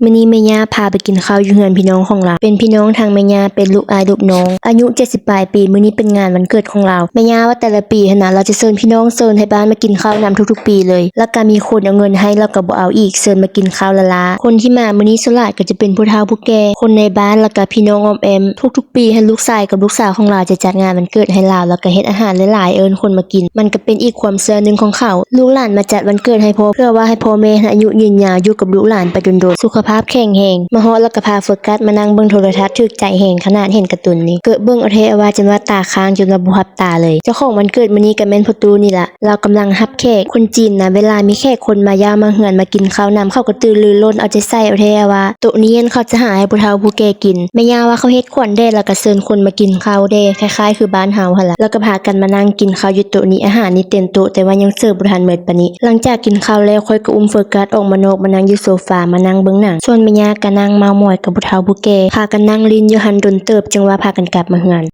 ມື້ນີ້ແມ່ຍ່າພາໄປກິນເຂົ້າຢູ່ເຮືອນພີ່ນ້ອງຂອງລາວ ເປັນພີ່ນ້ອງທາງແມ່ຍ່າ ເປັນລູກອ້າຍລູກນ້ອງ ອາຍຸເຈັດສິບປາຍປີ. ມື້ນີ້ເປັນງານວັນເກີດຂອງລາວ. ແມ່ຍ່າວ່າແຕ່ລະປີຫັ້ນນະ ລາວຈະເຊີນພີ່ນ້ອງ ເຊີນໄທບ້ານມາກິນເຂົ້ານຳທຸກໆປີເລີຍ ແລ້ວກະມີຄົນເອົາເງິນໃຫ້ ແລ້ວກະບໍ່ເອົາອີກ ເຊີນມາກິນເຂົ້າລ້າໆ. ຄົນທີ່ມາມື້ນີ້ສ່ວນຫຼາຍກະຈະເປັນຜູ້ເຖົ້າຜູ້ແກ່ ຄົນໃນບ້ານ ແລ້ວກະພີ່ນ້ອງອ້ອມແອ້ມ. ທຸກໆປີຫັ້ນ ລູກຊາຍກັບລູກສາວຂອງລາວຈະຈັດງານວັນເກີດໃຫ້ລາວ ແລ້ວກະເຮັດອາຫານຫຼາຍໆ ເອີ້ນຄົນມາກິນ. ມັນກະເປັນອີກຄວາມເຊື່ອໜຶ່ງຂອງເຂົາ. ລູກຫຼານມາຈັດວັນເກີດໃຫ້ພໍ່ ເພື່ອວ່າໃຫ້ພໍ່ແມ່ຫັ້ນອາຍຸຍືນຍາວ ຢູ່ກັບລູກຫຼານໄປດົນໆ ສຸຂະພາບແຂງແຮງ. ມາຮອດແລ້ວກະພາໂຟກັສມານັ່ງເບິ່ງໂທລະທັດ ຖືກໃຈແຮງຂະໜາດເຫັນກາຕູນນີ້ ເກີບເບິ່ງເອົາແທ້ວ່າ ຈົນວ່າຕາຄ້າງ ຈົນວ່າບໍ່ຮັບຕາເລີຍ. ເຈົ້າຂອງວັນເກີດມື້ນີ້ກະແມ່ນພໍ່ຕູ້ນີ້ລະ ລາວກຳລັງຮັບແຂກ. ຄົນຈີນນະ ເວລາມີແຂກຄົນມາຢ້າມມາເຮືອນ ມາກິນເຂົ້ານຳ ເຂົາກະຕື່ນລືລົ້ນ ເອົາໃຈໃສ່ເອົາແທ້ວ່າ ໂຕະນີ້ຫັ້ນເຂົາຈະຫາໃຫ້ຜູ້ເຖົ້າຜູ້ແກ່ກິນ. ແມ່ຍ່າວ່າເຂົາເຮັດຂວັນແດ່ ແລ້ວກະເຊີນຄົນມາກິນເຂົ້າແດ່ ຄ້າຍໆຄືບ້ານເຮົາຫັ້ນລະ ແລ້ວກະພາກັນມານັ່ງກິນເຂົ້າຢູ່ໂຕະນີ້. ອາຫານນີ້ເຕັມໂຕະ ແຕ່ວ່າຍັງເສີບບໍ່ທັນໝົດປານນີ້. ຫຼັງຈາກກິນເຂົ້າແລ້ວ ຂ້ອຍກະອຸ້ມໂຟກັສອອກມານອກ ມານັ່ງຢູ່ໂຊຟາ ມານັ່ງເບິ່ງໜັງ ສ່ວນແມ່ຍ່າກະນັ່ງເມົາມອຍກັບຜູ້ເຖົ້າຜູ້ແກ່ ພາກັນນັ່ງຫຼິ້ນຢູ່ຫັ້ນດົນເຕີບ ຈຶ່ງວ່າພາກັນກັບມາເຮືອນ.